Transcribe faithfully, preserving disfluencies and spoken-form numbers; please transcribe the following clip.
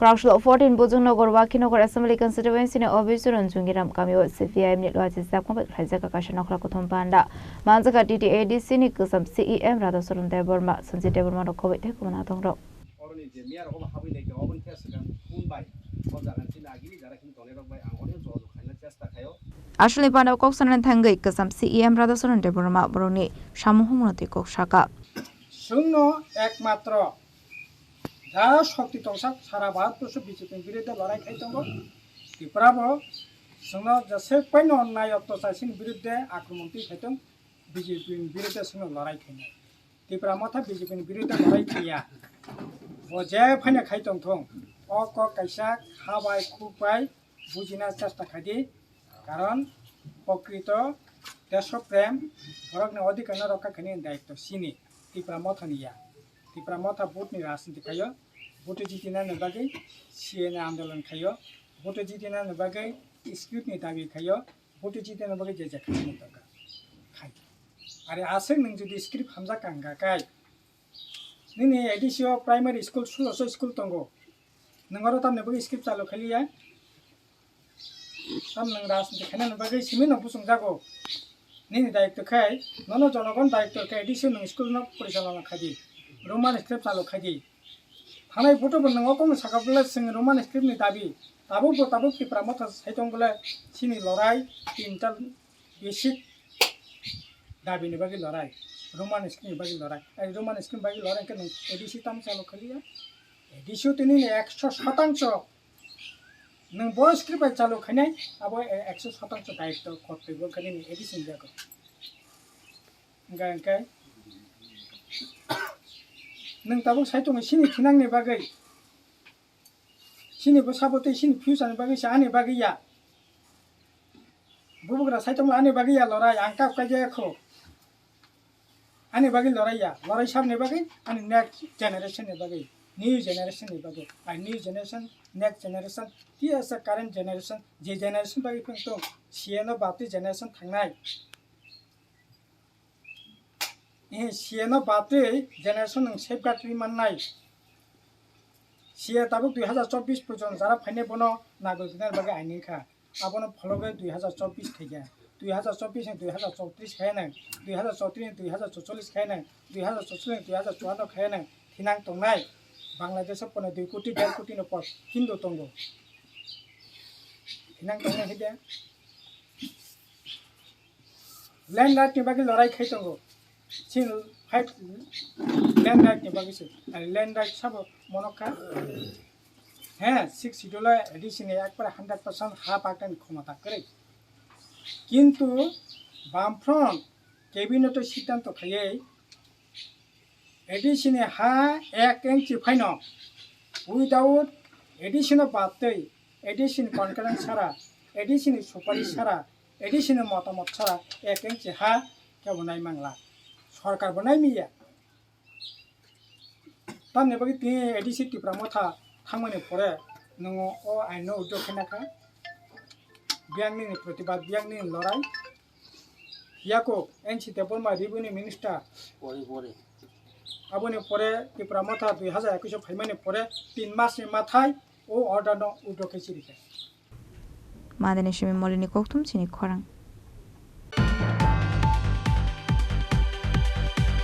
Prakslo fourteen Bujung Nagar Wakhi Nagar Assembly Constituency ni Obichurun Jungiram kamio C P I M ni lwajijak mobile khlaijak kaisa nokhla kuthum panda manjak T T A D C ni kwcham C E M Radhacharan Debbarma, Sanjit Debbarma rok khoboi tei kwmana tongrok. Oroni je miya rok obo habwi naikhe oboni khe swkang phone bai o jaga chini agini jara khini tongnai rok bai ang oroni jogajog khaina chesta khaio. Aswlni panda kok sanani thangwi kwcham C E M Radhacharan Debbarma borokni samung humano tei kok saka. Chwngno ekmatro ja shokti tongsak sara Bharat borso B J P ni biruddhe lorai khai tongo. Tripura bo chwngno jesek paino nayok to chaisini biruddhe akromon twi khai tong, B J P ni biruddhe chwngno lorai khainai. Tipra Motha B J P ni biruddhe lorai khlaiya. Bo je phaina khai tongthung. O kok kaisa kha bai khuk bai bujina chesta khai di. Karon prokrito deshoprem borokni odhikarno rokha khainani daitto chini, Tipra Mothani ya. Tipra Motha vote ni rajniti khaio. Vote jitinani bagwi C A ni andolon khaio. Vote jitinani bagwi script ni dabi khaio. Vote jitinani bagwi je je khainani dorkar khai. Are aswk nwng jodi script hamjak kha hwnkha khe, nini A D C o primary school suloso school tongo. Nwng oro tamni bagwi script chalu khailiya. Tam nwng rajniti khainani bagwi simi no bwswngjago. Nini daitto khai, nono jonogon daitto khai A D C nwng school no porichalona khai di. Roman script chalu khai di. Thanai vote bo nwng o kokno saka bole chwng Roman script ni dabi. Tabuk bo tabuk Tipra Motha sai tong bole chini lorai tinta basic dabi ni bagwi lorai. Roman script ni bagwi lorai. Ai Roman script bagwi lorai khe nwng A D C tam chalu khailiya. A D C o tini ni ekso shotangso nwng bo script bai chalu khainai abo e-, ekso shotangso daitto khotoi bo khainai ni A D C ni jago. Hwnkha hwnkhe nwng tabuk sai tongo chini thinangni bagwi, chini bwsabo tei chini future ni bagwi se ani bagwi ya. Bubagra sai tongo ani bagwi ya lorai, ang kap kaijak kho. Ani bagwi lorai ya, lorai sabni bagwi ani next generation ni bagwi, new generation ni bagwi, ai new generation, next generation, T S A current generation, je generation bagwi phang tong, C A no batwi generation thangnai. Eh, C A no batwi generation nwng safeguard ri mannai. C A tabuk dui hazar chobbish porjonto jara phainai bono nagorikni bagwi aini wngkha. Abono phologwi dui hazar chobbish khaikha. Dui hazar chobbish ni dui hazar chowtrish khainai, dui hazar chowtrish ni dui hazar chowchollish khainai, dui hazar chowchollish ni dui hazar chuanno khainai. Thinang tongnai Bangladesh o pono dui koti, der koti no por Hindu tongo. Thinang tongnai hide. Land right ni bagwi lorai khai tongo. Chini fight land right ni bagwi se. Ar land right sabo monokha. He, six schedule o A D C ni ekbare hundred percent ha pakta ni khomota kwrwi. Kintu Bamfront cabinet o siddhanto khaiwi A D C ni ha ek inchi phaino without A D C no batwi, A D C ni concurrence sara, A D C ni supari sara, A D C ni motamot sara ek inchi ha kebo nai mangla. Sorkar bo nai miya. Tamni bagwi tini A D C Tipra Motha thangmani pore nwng o aino withdraw khaina kha. Biyang nini protibad, biyang nini lorai. Yako N C Debbarma revenue minister. Pore, pore. Aboni pore Tipra Motha dui hazar ekush o phaimani pore tin mas ni mathai o order no withdraw khe chirikha. Madani simi molini kokthum chini khorang.